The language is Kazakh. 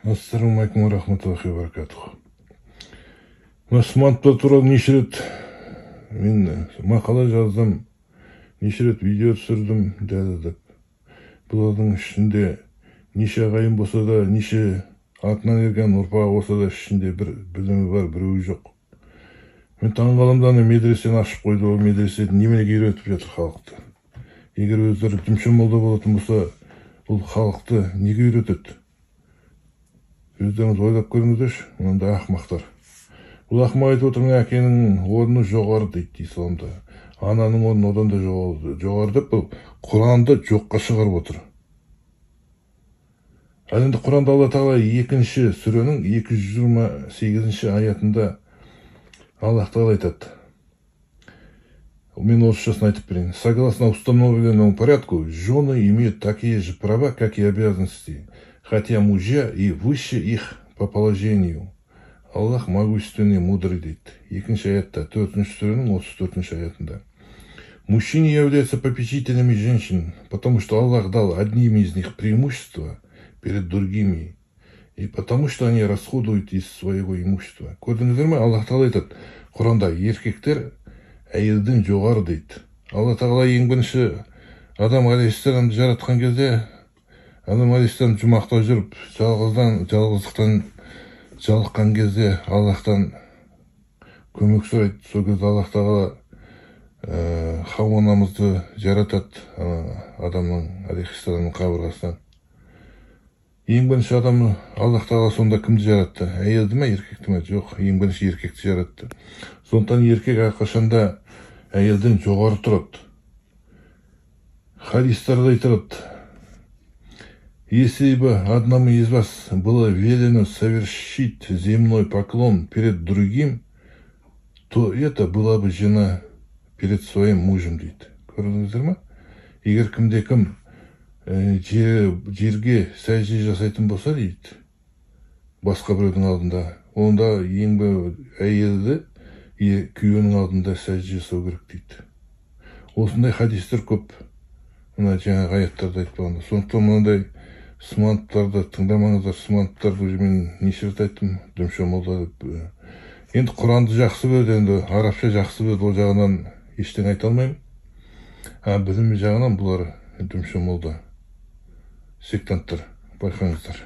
Ассалаумағалейкум уа рахматуллахи уа баракатух. Мына Смановтар туралы неше рет мен мақала жаздым, неше рет видео түсірдім, дәлелдеп. Бұлардың ішінде неше ағайын болса да, неше артынан ерген ұрпағы болса да, ішінде бір білімі бар, біреуі жоқ. Мен таңғаламын да, ана медресені ашып қойды, ол медресені неменеге үйретіп жатыр халықты? Егер өздері дүмше молда болатын болса, бұл халықты неге үйретеді? Өздеріңіз ойлап көріңіздерші, мынандай ақымақтар. Бұл ақымақ айтып отыр, мына әкенің орны жоғары дейді исламда. Ананың орны одан да жоғары деп бұл Құранды жоққа шығарып отыр. Ал енді Құранда Алла Тағала 2-ші сүренің 228-ші аятында Аллах Тағала айтады. Мен орысшасын айтып берейін. Согласно установленному порядку, жены имеют такие же права, как и обязанности, хотя мужья и выше их по положению. Аллах могущественный, мудрый дейді. Екінші аятта, 4-ші сүренің 34-ші аятында. Мужчины являются попечителями женщин, потому что Аллах дал одним из них преимущество перед другими, и потому что они расходуют из своего имущества. Көрдіңіздер ме, Аллах Тағала айтады, Құранда еркектер әйелден жоғары дейді. Алла Тағала ең бірінші Адам алейхиссаламды жаратқан кезде, Адам алейхиссалам жұмақта жүріп, жалғыздықтан жалыққан кезде Аллахтан көмек сұрайды. Сол кезде Аллах Тағала Хауа анамызды жаратады, Адамның алейхиссаламның қабырғасынан. Ең бірінші адам Аллах Тағала сонда кімді жаратты? Әйелді ме, еркекті ме? Жоқ, ең бірінші еркекті жаратты. Сондықтан еркек әрқашанда әйелден жоғары тұрады. Хадистарда айтылады: если бы одному из вас было велено совершить земной поклон перед другим, то это была бы жена перед своим мужем дейді. Көрдіңіздер ме? Егер кімде кім жерге сәжде жасайтын болса дейді, басқа біреудің алдында, онда ең бір әйелді күйеуінің алдында сәжде жасау керек дейді. Осындай хадистер көп, мына жаңағы аяттарды айтпағанда. Сондықтан мынандай смановтарды тыңдамаңыздар. Смановтарды уже мен неше рет айттым, дүмше молда деп. Енді Құранды жақсы біледі, енді арабша жақсы біледі, ол жағынан ештеңе айта алмаймын. А білімі жағынан бұлар дүмше молда, сектанттар, байқаңыздар.